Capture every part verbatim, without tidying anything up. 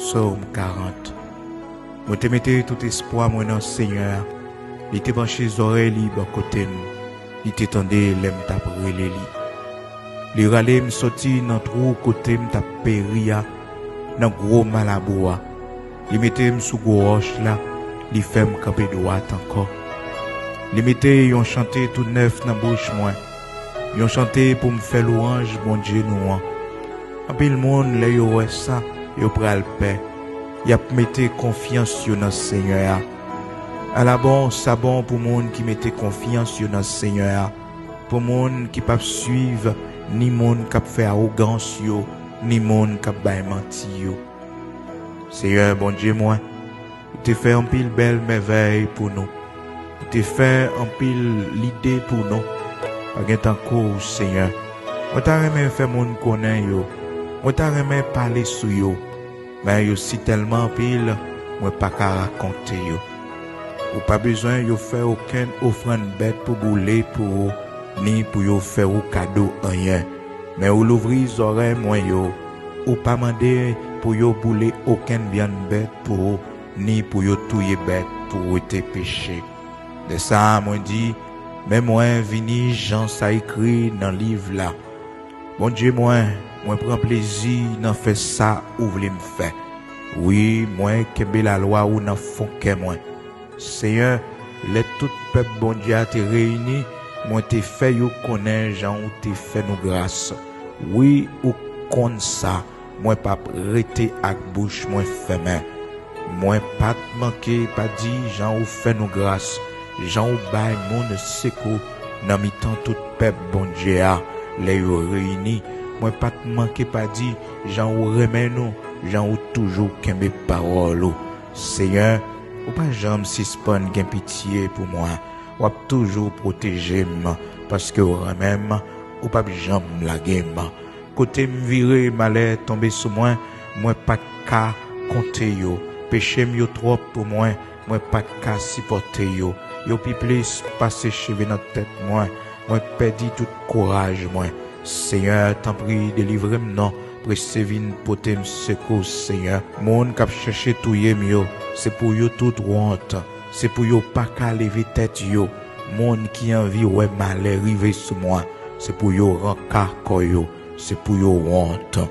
Sòm karant. Mwen te mete tout espwa mwen nan Senyè a. Li te panche zòrèy li bò kote m. Li te tande lè m t ap rele li. Li rale m soti nan twou kote m t ap peri a, nan gwo malabou a. Li mete m sou gwo wòch la, li fè m kanpe dwat ankò. Li mete yon chante tou nèf nan bouch mwen, yon chante pou m fè lwanj Bondye nou an. Anpil moun, lè yo wè sa, yo pral pè. Y ap mete konfyans yo nan Senyè a. Ala bon sa bon pou moun ki mete konfyans yo nan Senyè a, pou moun ki p ap swiv ni moun k ap fè awogans yo, ni moun k ap bay manti yo. Senyè Bondye mwen, ou te fè anpil bèl mèvèy pou nou. Ou te fè anpil lide pou nou. Pa gen tankou w, Senyè. Mwen ta renmen fè moun konnen yo. Mwen ta renmen pale sou yo. Men yo si tèlman anpil, mwen pa ka rakonte yo. Ou pa bezwen yo fè okenn ofrann bèt pou boule pou ou, ni pou yo fè ou kado anyen. Men ou louvri zòrèy mwen yo. Ou pa mande pou yo boule okenn vyann bèt pou ou, ni pou yo touye bèt pou wete peche. Lè sa a, mwen di, men mwen vini jan sa ekri nan liv la. Bondye mwen, mwen pran plezi nan fè sa ou vle m fè. Wi, mwen kenbe lalwa ou nan fon kè mwen. Senyè, lè tout pèp Bondye a te reyini, mwen te fè yo konnen jan ou te fè nou gras. Wi, ou konn sa, mwen p ap rete ak bouch mwen fèmen. Mwen pa t manke pa di jan ou fè nou gras, jan ou bay moun sekou nan mitan tout pèp Bondye a, lè yo reyini. Mwen pa t manke pa di jan ou renmen nou, jan ou toujou kenbe pawòl ou. Senyè, ou pa janm sispann gen pitye pou mwen. W ap toujou pwoteje m, paske w renmen m, ou p ap janm lage m. Kote m vire, malè tonbe sou mwen, mwen pa t ka konte yo. Peche m yo twòp pou mwen, mwen pa t ka sipòte yo. Yo pi plis pase cheve nan tèt mwen, mwen pèdi tout kouraj mwen. Senyè, tanpri, delivre m non, prese vin pote m sekou, Senyè. Moun k ap chèche touye m yo, se pou yo tout wont, se pou yo pa ka leve tèt yo. Moun ki anvi wè malè rive sou mwen, se pou yo ranka kò yo, se pou yo wont.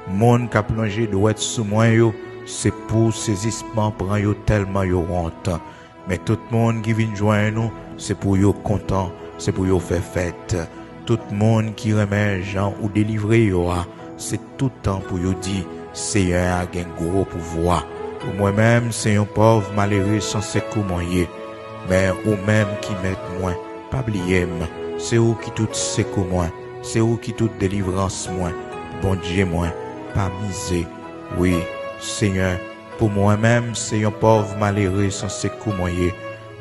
Moun k ap lonje dwèt sou mwen yo, se pou sezisman pran yo tèlman yo wont. Men tout moun ki vin jwenn ou, se pou yo kontan, se pou yo fè fèt. Tout moun ki renmen jan ou delivre yo a, se toutan pou yo di, Senyè a gen gwo pouvwa. Pou mwen menm, se yon pòv malere san sekou mwen ye. Men ou menm ki mèt mwen, pa bliye m. Se ou ki tout sekou mwen, se ou ki tout delivrans mwen. Bondye mwen, pa mize. Wi, Senyè, pou mwen menm, se yon pòv malere san sekou mwen ye.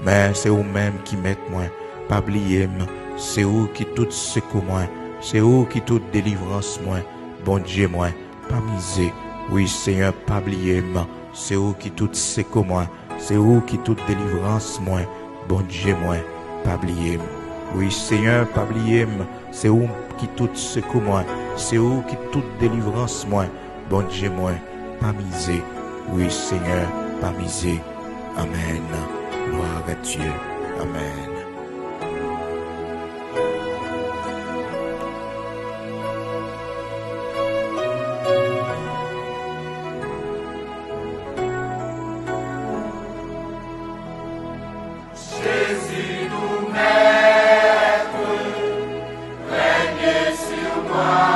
Men se ou menm ki mèt mwen, pa bliye m. Se ou ki tout sekou mwen, se ou ki tout delivrans mwen. Bondye mwen, pa mize. Wi, Senyè, pa bliye m. Se ou ki tout sekou mwen, se ou ki tout delivrans mwen. Bondye mwen, pa bliye m. Wi, Senyè, pa bliye m. Se ou ki tout sekou mwen, se ou ki tout delivrans mwen. Bondye mwen, pa mize. Wi, Senyè, pa mize. Amèn. Gloire à Dieu. Amèn. Jezi nou mèt, règne sur moi.